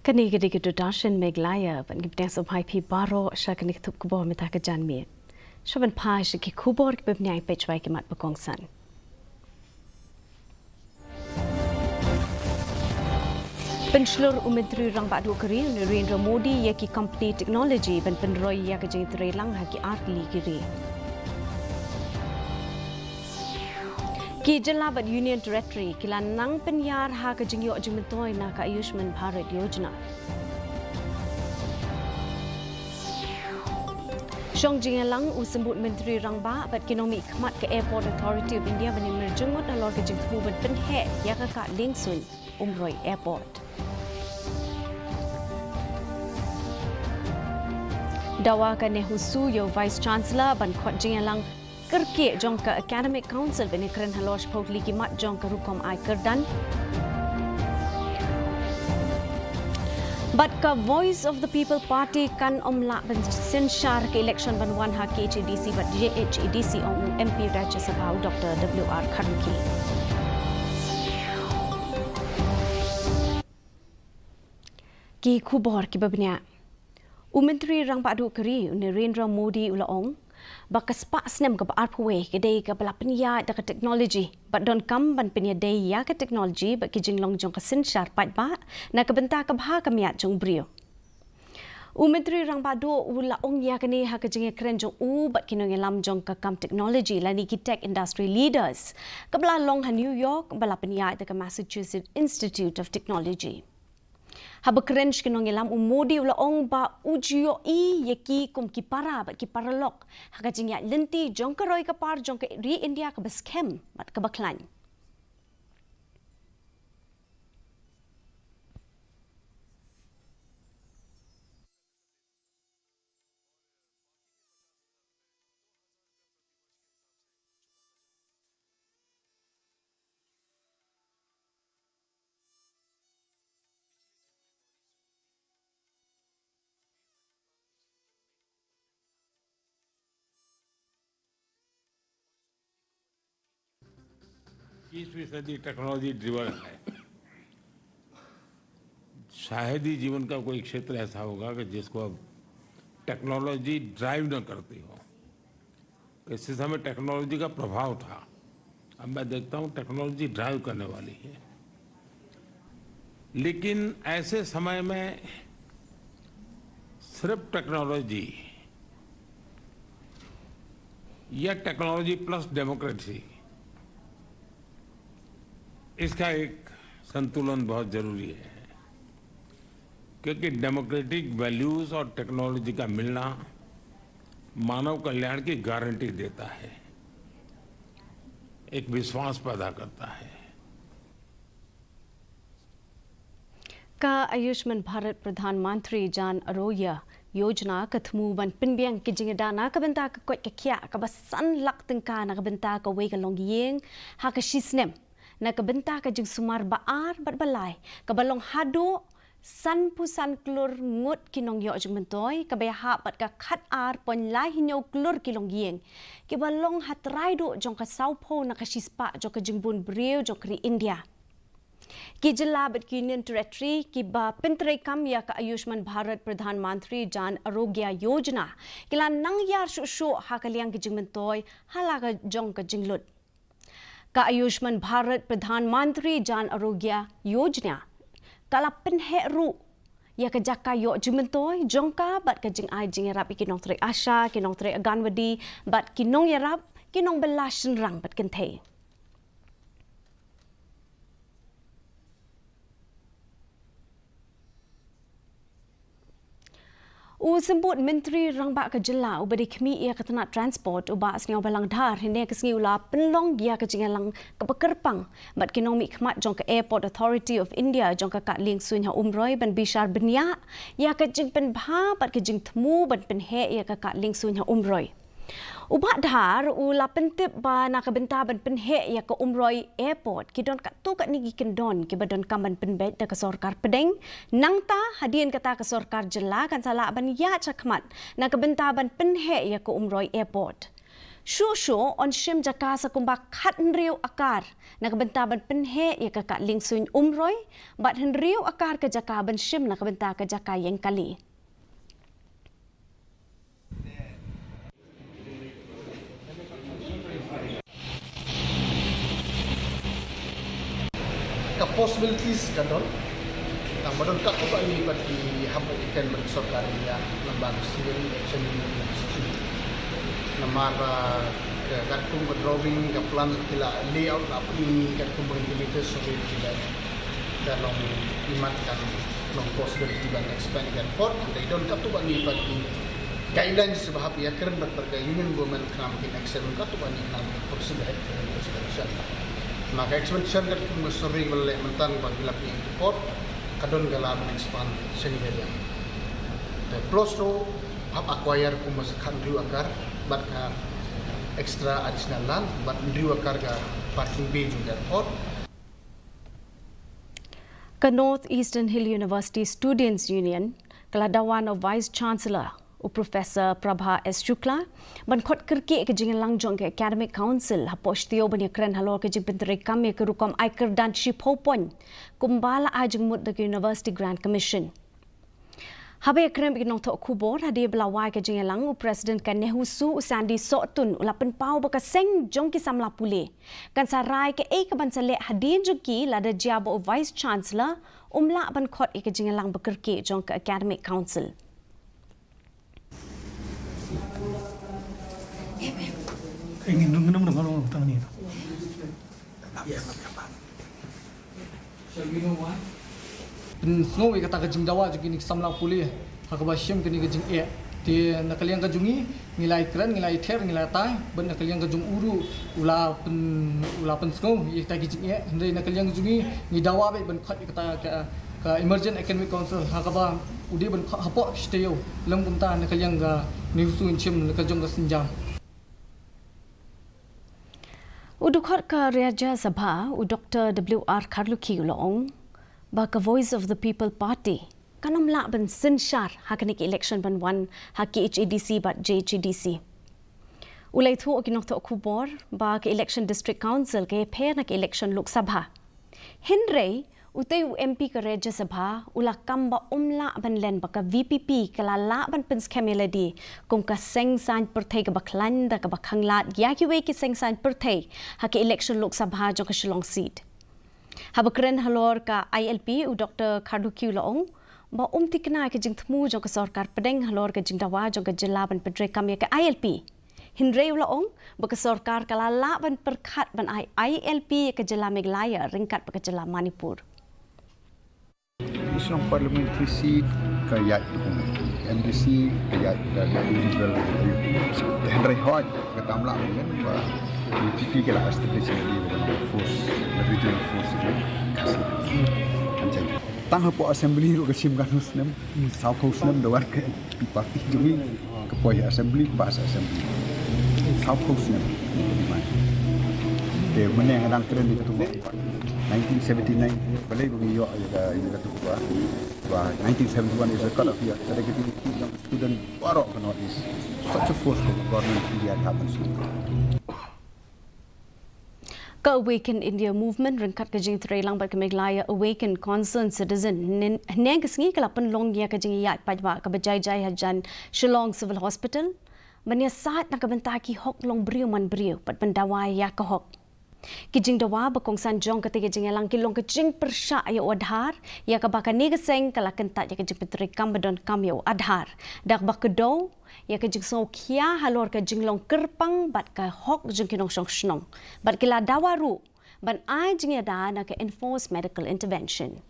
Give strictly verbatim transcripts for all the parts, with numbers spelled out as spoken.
Kane ka dei ka Doordarshan Meghalaya, ban ki bteng sngewbha ïa phi baroh sha kane ka thup khubor mynta ka janmiet. Sha ban phai sha ki khubor kiba bniah, peit wai ki mat ba kongsan. Pynshlur u Myntri Rangbah Duh ka ri u Narendra Modi ïa ki company technology ban pynroi ïa ka jingtreilang ha ki artylli ki ri. Ki jylla bad Union Territory ki la nang pynïar ha ka jingïoh jingmyntoi na ka Ayushman Bharat Yojana. Shong jingïalang u Symbud Myntri Rangbah bad ki nongmihkhmat ka Airport Authority of India ban ïamir jingmut halor ka jingthmu ban pynheh ïa ka kad liengsuiñ Umroi Airport. Dawa ka NEHUSU ïa u Vice Chancellor ban khot jingïalang kyrkieh jong ka Academic Council ban ïakren halor shiphew tylli ki mat jong ka rukom ai kyrdan. Bad ka Voice of the People Party kan ym lah ban synshar ka election ban wan ha KHADC bad JHADC, ong u MP Rajya Sabha u Doctor W R Kharunki. Ki khubor kiba bniah. U Myntri Rangbah Duh ka ri u Narendra Modi u la ong ba ka spah snem kaba arphew wei ka dei kaba la pynïaid da ka technology bad donkam ban pynïadei ïa ka technology bad ki jinglong jong ka synshar paidbah na ka bynta ka bha ka miat jong u briew. U Myntri Rangbah Duh u la ong ïa kane ha ka jingïakren jong u bad ki nongïalam jong ka kam technology lane ki tech industry leaders kaba la long ha New York, ba la pynïaid da ka Massachusetts Institute of Technology. Haba kren sha ki nongïalam, u Modi u la ong ba u ju ïohi ïa ki kum ki para bad ki paralok ha ka jingïaid lynti jong ka roi ka par jong ka ri India kaba skhem bad kaba khlaiñ. इक्कीसवीं सदी टेक्नोलॉजी ड्रिवन है। शायद ही जीवन का कोई क्षेत्र ऐसा होगा कि जिसको अब टेक्नोलॉजी ड्राइव न करती हो। किसी समय टेक्नोलॉजी का प्रभाव था, अब मैं देखता हूँ टेक्नोलॉजी ड्राइव करने वाली है। लेकिन ऐसे समय में सिर्फ टेक्नोलॉजी या टेक्नोलॉजी प्लस डेमोक्रेसी, इसका एक संतुलन बहुत जरूरी है, क्योंकि डेमोक्रेटिक वैल्यूज और टेक्नोलॉजी का मिलना मानव कल्याण की गारंटी देता है, एक विश्वास पैदा करता है। Ka Ayushman Bharat Pradhan Mantri Jan Arogya Yojana ka thmu ban pynbiang ki jingïada na ka bynta ka koit ka khiah kaba san lak tyngka na ka bynta kawei ka longïing ha ka shi snem, na ka bynta ka jingsumar ba ar bad ba lai kaba long haduh sanphew san klur ngut ki nongïoh jingmyntoi, kaba ïahap bad ka khat ar point lai hynñiew klur ki longïing kiba long ha trai duh jong ka sawphew na ka shispah jong ka jingbun briew jong ka ri India. Ki jylla bad ki Union Territory kiba pyntreikam ïa ka Ayushman Bharat Pradhan Mantri Jan Arogya Yojana ki la nang ïar shuh shuh ha ka liang ki jingmyntoi ha la ka jong ka jinglut. Ka Ayushman Bharat Pradhan Mantri Jan Arogya Yojana ka la pynheh ruh ïa ka jaka ïoh jingmyntoi jong ka bad ka jingai jingïarap ïa ki nongtrei ASHA, ki nongtrei Anganwadi bad ki nongïarap ki nongbylla shynrang bad kynthei. U Symbud Myntri Rangbah ka jylla uba dei khmih ïa ka tnat transport, u Bah Sniawbhalang Dhar, hynne ka sngi u la pynlong ïa ka jingïalang kaba kyrpang bad ki nongmihkhmat jong ka Airport Authority of India jong ka kad liengsuiñ ha Umroi ban bishar bniah ïa ka jingpynbha bad ka jingthmu ban pynheh ïa ka kad liengsuiñ ha Umroi. U Bah Dhar u la pyntip ba na ka bynta ban pynheh ïa ka Umroi Airport ki don katto katne ki kyndon kiba donkam ban pynbeit da ka sorkar pdeng. Nangta hadien kata ka sorkar jylla kan sa lah ban ïaid shakhmat na ka bynta ban pynheh ïa ka Umroi Airport. Shuh shuh yn shim jaka sa kumba khathynriew akar na ka bynta ban pynheh ïa ka Katlingsuin Umroi, bad hynriew akar ka jaka ban shim na ka bynta ka jaka ïeng kali. Ka possibilities ka don. Tang ba don katto katne pat ki hapdeng ka sorkar India, namar ba ka civil action ministry. Namar, ah, ka katkum ka drawing, ka plan ki la layout la pynlong katkum ba ki latest survey ki la, ka long imat kan long possibility ban expand ka airport, hynrei don katto katne pat ki guidelines ba hap ïakren bad ka Union Government khnang ba kin extend katto katne khnang ba kin proceed ahead with expansion. Ma ka expansion katkum ka survey ba la leh mynta ba ki la pynlong airport, ka don ka la ban expand shane ka liang. Te plus ruh hap acquire kumba sa khathynriew akar bad ka extra additional land bad hynriew akar ka parking bay jong ka airport. Ka North Eastern Hill University Students Union ka la dawa na u Vice Chancellor, u Professor Prabha S Shukla, ban khot kyrkieh ka jingïalang jong ka Academic Council hapoh shuh ban ïakren halor ka jingpyntreikam ïa ka rukom ai kyrdan shiphew point kumba la ai jingmut da ka University Grant Commission. Haba ïakren bad ki nongthoh khubor hadien ba la wai ka jingïalang, u President ka NEHUSU, u Sandy Sohtun, u la pynpaw ba ka seng jong ki samla pule kan sa rai kaei kaban sa leh hadien jong ki lada jia ba u Vice Chancellor um lah ban khot ïa ka jingïalang ba kyrkieh jong ka Academic Council. Pynsngew ïa kata ka jingdawa jong kine ki samla pule ha kaba shim kane ka jingeh. Te na ka liang ka jong ngi, ngi la ïakren, ngi la ïather, ngi la ïatai, bad na ka liang ka jong u ruh u la pyn, u la pynsngew ïa kata ka jingeh. Hynrei na ka liang ka jong ngi, ngi dawa beit ban khot ïa kata ka, ka Emergent Academic Council ha kaba u dei ban khot hapoh shi taïew. Lym kumta na ka liang ka NEHUSU yn shim na ka jong ka sienjam. U dkhot ka Rajya Sabha, u Doctor W R Kharlukhi u la ong ba ka Voice of the People Party kan ym lah ban synshar ha kane ka election ban wan ha K H A D C bad J H A D C. U la ïathuh ïa ki nongthoh khubor ba ka election District Council ka ïapher na ka election Lok Sabha. Hynrei utei u M P ka Rajya Sabha u la kam ba um lah ban len ba ka V P P ka la lah ban pynskhem ïa lade kum ka seng saiñ pyrthei kaba khlaiñ da kaba khanglad ïa kiwei ki seng saiñ pyrthei ha ka election Lok Sabha jong ka Shillong seat. Haba kren halor ka I L P, u Doctor Kharlukhi u la ong ba um thikna ïa ka jingthmu jong ka sorkar pdeng halor ka jingdawa jong ka jylla ban pyntreikam ïa ka I L P. Hynrei u la ong ba ka sorkar ka la lah ban pyrkhat ban ai I L P ïa ka jylla Meghalaya ryngkat bad ka jylla Manipur. Isong parliamentary seat ka ïaid, M D C ka ïaid da individual. Hynrei hoi ka tam lah kan ba U P P ka la establish ïa ka force, regional force ni. Tang hapoh assembly ruh ka shim kan husnem, saw husnem da war ka Pi parti jong ngi ka poi assembly, pass assembly. South House ne. Te mynne nga dang kren ïa katu. Nineteen seventy-nine, balei ba ngi ïoh ïa ka, ïa katu ba. Ba nineteen seventy-one is record of year. Kada kiti ki young student baroh ka North East. Such a force ka government of India ka hap ban shu. Ka Awaken India Movement ryngkat ka jingtreilang bad ka Meghalaya Awaken Concerned Citizen hynne, hynne ka sngi ka la pynlong ïa ka jingïaid paidbah kaba jai jai hajan Shillong Civil Hospital ban ïasaid na ka bynta ki hok long briew man briew bad ban dawa ïa ka hok. Ki jingdawa ba kongsan jong kata ka jingïalang ki long ka jingpyrshah ïa u Aadhaar, ïa kaba kane ka seng ka la kyntait ïa ka jingpyntreikam ba donkam ïa u Aadhaar. Da kaba kdew ïa ka jingsngewkhia halor ka jinglong kyrpang bad ka hok jong ki nongshong shnong. Bad ki la dawa ruh ban ai jingïada na ka enforced medical intervention.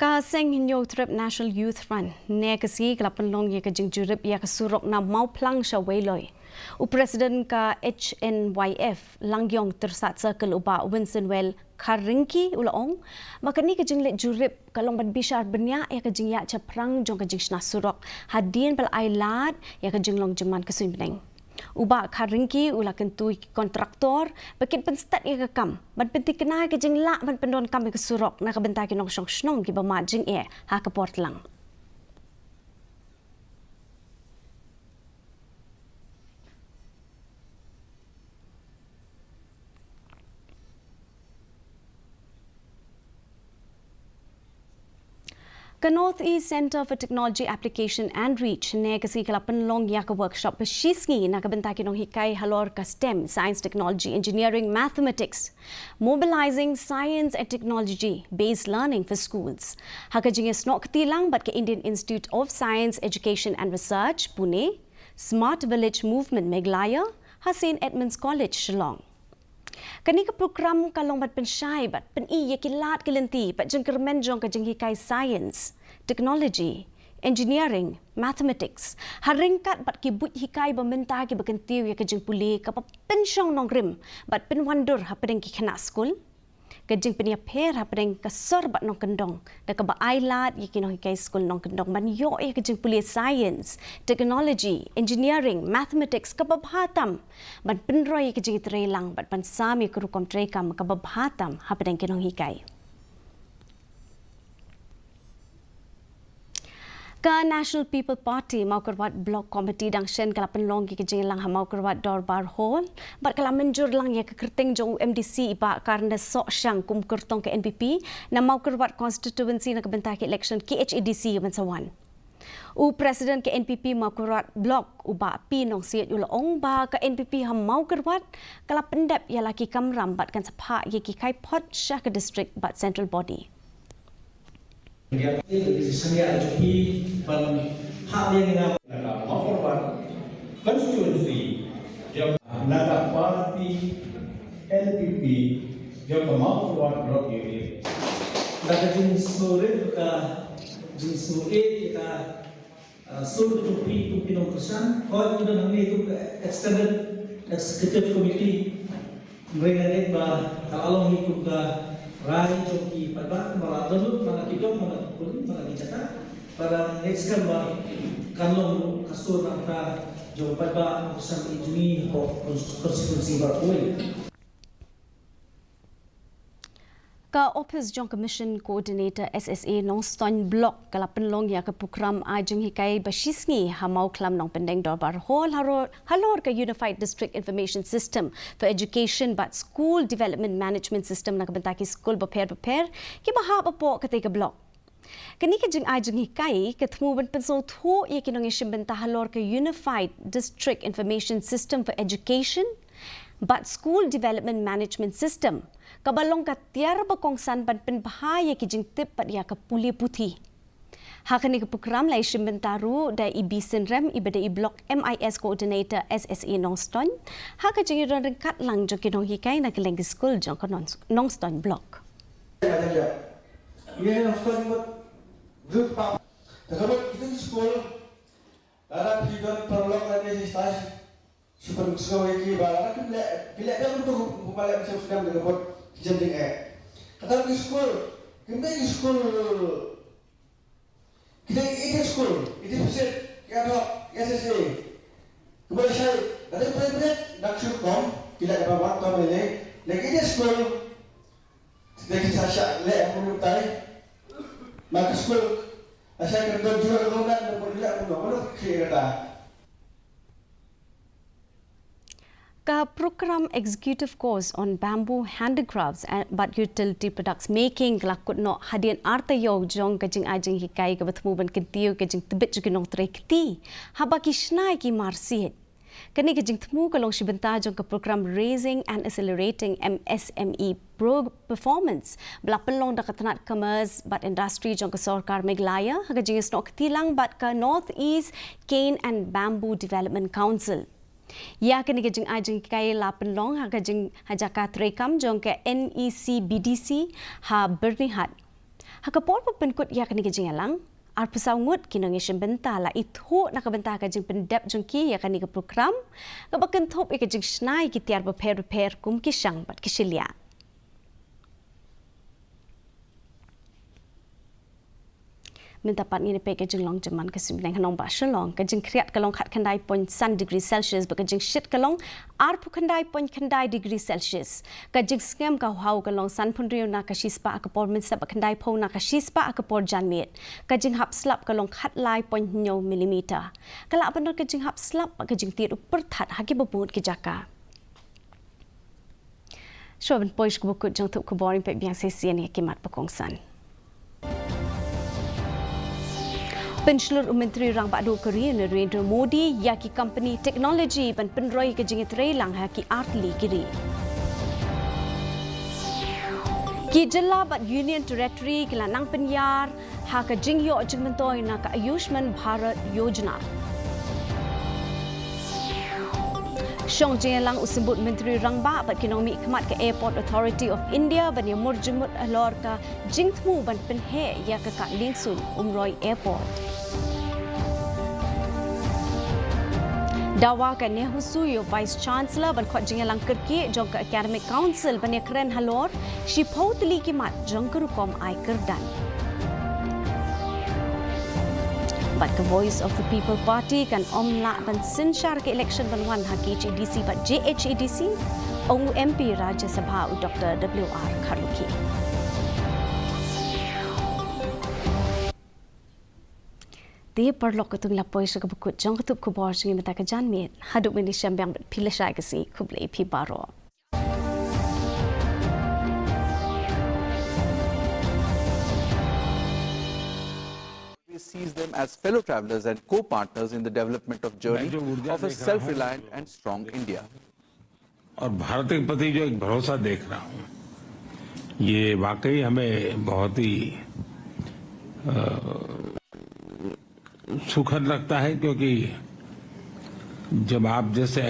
Ka Seng Hynñiewtrep National Youth Front ne ka sngi ka la pynlong ïa ka jingjurip ïa ka surok na Mawphlang sha Weiloi. U President ka H N Y F Langïong Tyrsad Circle u Bah Winsonwell Kharringki u la ong ba kane ka jingleit jurip ka long ban bishar bniah ïa ka jingïaid shaphrang jong ka jingshna surok hadien ba la ai lad ïa ka jinglong jingman ka suiñ bneng. U Bah Kharringki u la kyntu ïa ki kontraktor ba kin pynstet ïa ka kam ban pynthikna ïa ka jinglah ban pyndonkam ïa ka surok na ka bynta ki nongshong shnong kiba mad jingeh ha ka por tlang. Ka North East Centre for Technology Application and Reach ne ka sngi ka la pynlong ïa ka workshop ba shi sngi na ka bynta ki nonghikai halor ka STEM, Science, Technology, Engineering, Mathematics, Mobilizing Science and Technology Based Learning for Schools, ha ka jingïasnoh kti lang bad ka Indian Institute of Science, Education and Research, Pune, Smart Village Movement Meghalaya, ha St Edmund's College, Shillong. Kane ka prokram ka long ban pynshai bad pyni ïa ki lad ki lynti bad jingkyrmen jong ka jinghikai science, technology, engineering, mathematics, ha ryngkat bad ki buit hikai ba mynta kiba kyntiew ïa ka jingpule kaba pynshong nongrim bad pynwandur hapdeng ki khynnah skul. Ka jingpynïapher hapdeng ka sor bad nongkyndong da kaba ai lad ïa ki nonghikai skul nongkyndong ban ïoh ïa ka jingpule science, technology, engineering, mathematics kaba bha tam, ban pynroi ïa ka jingïatreilang bad ban sam ïa ka rukom treikam kaba bha tam hapdeng ki nonghikai. Ka National People Party Mawkyrwat Block Committee dang shen ka la pynlong ïa ka jingïalang ha Mawkyrwat Dorbar Hall bad ka la mynjur lang ïa ka kyrteng jong u M D C i Bah Carnes Sohshang kum kyrtong ka N P P na Mawkyrwat Constituency na ka bynta ka election K H A D C ban sa wan. U President ka N P P Mawkyrwat Block u Bah P Nongsiej u la ong ba ka N P P ha Mawkyrwat ka la pyndep ïa la ki kamram bad kan sa phah ïa ki kaiphod sha ka district bad central body. Ïa ki sngewbha jong ki ban phah ïa nga na ka Mawkyrwat constituency, ïa na ka party N P P, ïa ka Mawkyrwat Block area. Na ka jingsngewrit ka jingsngewrit ka Ah, sur ka jong phi kum ki nongkyrshan, hooid, ngi don hangne kum ka extended executive committee. Hynrei nga ngeit ba ka la long hi kum ka rai jong ki paidbah, ba la dohnud man la ki dong, man la ki pun, man la ki jaka. Bad nga ngeit skhem ba kan long ka sur na ka bynta jong paidbah nongkyrshan ki jong ngi hapoh constituency baroh kawei. Ka ophis jong ka Mission Coordinator S S A Nongstoiñ Block ka la pynlong ïa ka prokram ai jinghikai ba shi sngi ha Mawkhlam Nongpyndeng Dorbar Hall halor, halor ka Unified District Information System for Education bad School Development Management System na ka bynta ki skul bapher bapher kiba hap hapoh katei ka block. Kane ka jingai jinghikai ka thmu ban pynsngewthuh ïa ki nongïashim bynta halor ka Unified District Information System for Education bad School Development Management System, kaba long ka tiar ba kongsan ban pynbha ïa ki jingtip bad ïa ka pule puthi. Ha kane ka prokram la ïashim bynta ruh da i B Synrem, iba dei i Block M I S Coordinator S S A Nongstoiñ, ha ka jingïadon ryngkat lang jong ki nonghikai na kylleng ki skul jong ka Nong-, Nongstoiñ Block. Ngi nongstoiñ mut, duk pam. Te ka mut itu skul, lada phi don paralok lane sisters, shu pynsngew ïa ki ba lada kim leh, phi leh biang tu, kumba leh mynsiem snem da ka mut ki jending eh. Kata ki skul, kim dei ki skul, ki dei aided skul, aided visit, ki ad hoc, ki S S A. Kumba lashai, lada phi leh biang, dak shu kom, ki leh kaba wan tom leh, leh ki aided skul, Dei ki sa shah leh mynta. Ma ka skul, sa shah ka don jurong ka don, don pun leh pun don, pun don ki kata. Ka program Executive Course on Bamboo Handicrafts and, bad Utility Products Making ka la kut noh hadien ar taïew jong ka jingai jinghikai kaba thmu ban kyntiew ka jingtbit jong ki nongtrei kti haba ki shna ïa ki marsiej. Kane ka jingthmu ka long shi bynta jong ka program Raising and Accelerating M S M E Pro Performance, ba la pynlong da ka tnat Commerce bad Industry jong ka Sorkar Meghalaya ha ka jingïasnoh kti lang bad ka North East Cane and Bamboo Development Council. Ïa kane ka jingai jinghikai la pynlong ha ka jing, ha jaka treikam jong ka N E C B D C ha Byrnihat. Ha ka por ba pynkut ïa kane ka jingïalang, arphew saw ngut ki nongïashim bynta la ithuh na ka bynta ka jingpyndep jong ki ïa kane ka program, kaba kynthup ïa ka jingshna ïa ki tiar bapher bapher kum ki shang bad ki shiliang. Mynta pat ngin ïa peit ka jinglong jingman ka suiñ bneng ha nongbah Shillong. Ka jingkhriat ka long khatkhyndai point san degree Celsius, bad ka jingshit ka long arphew khyndai point khyndai degree Celsius. Ka jingsngem ka hau ka long sanphew hynriew na ka shispah ha ka por mynstep bad khyndaiphew na ka shispah ha ka por janmiet. Ka jinghap slap ka long khatlai point hynñiew millimeter. Ka lah ban don ka jinghap slap bad ka jingtied u pyrthat ha kiba bun ki jaka. Shuwa ban poi sha kaba kut jong ka thup khubor, ngin peit biang shisien ïa ki mat ba kongsan. Pynshlur u Myntri Rangbah Duh ka ri u Narendra Modi ïa ki company technology ban pynroi ka jingïatreilang ha ki artylli ki ri. Ki jylla bad Union Territory ki la nang pynïar ha ka jingïoh jingmyntoi na ka Ayushman Bharat Yojana. Shong jingïalang u Symbud Myntri Rangbah bad ki nongmihkhmat ka Airport Authority of India ban ïamur jingmut halor ka jingthmu ban pynheh ïa ka kad liengsuiñ Umroi Airport. Dawa ka NEHUSU ïa u Vice Chancellor ban khot jingïalang kyrkieh jong ka Academic Council ban ïakren halor shiphew tylli ki mat jong ka rukom ai kyrdan. Bad ka Voice of the People Party kan ym lah ban synshar ka election ban wan ha ka KHADC bad JHADC, ong u MP Rajya Sabha u Doctor W R Kharlukhi. Te paralok, katto ngi la poi sha kaba kut jong ka thup khubor jong ngi mynta ka janmiet. Haduh ngin ïashem biang bad phi lashai ka sngi, khublei phi baroh. Sees them as fellow travelers and co-partners in the development of journey of a self-reliant and strong India. और भारत के प्रति जो एक भरोसा देख रहा हूँ, ये वाकई हमें बहुत ही अ, सुखद लगता है, क्योंकि जब आप जैसे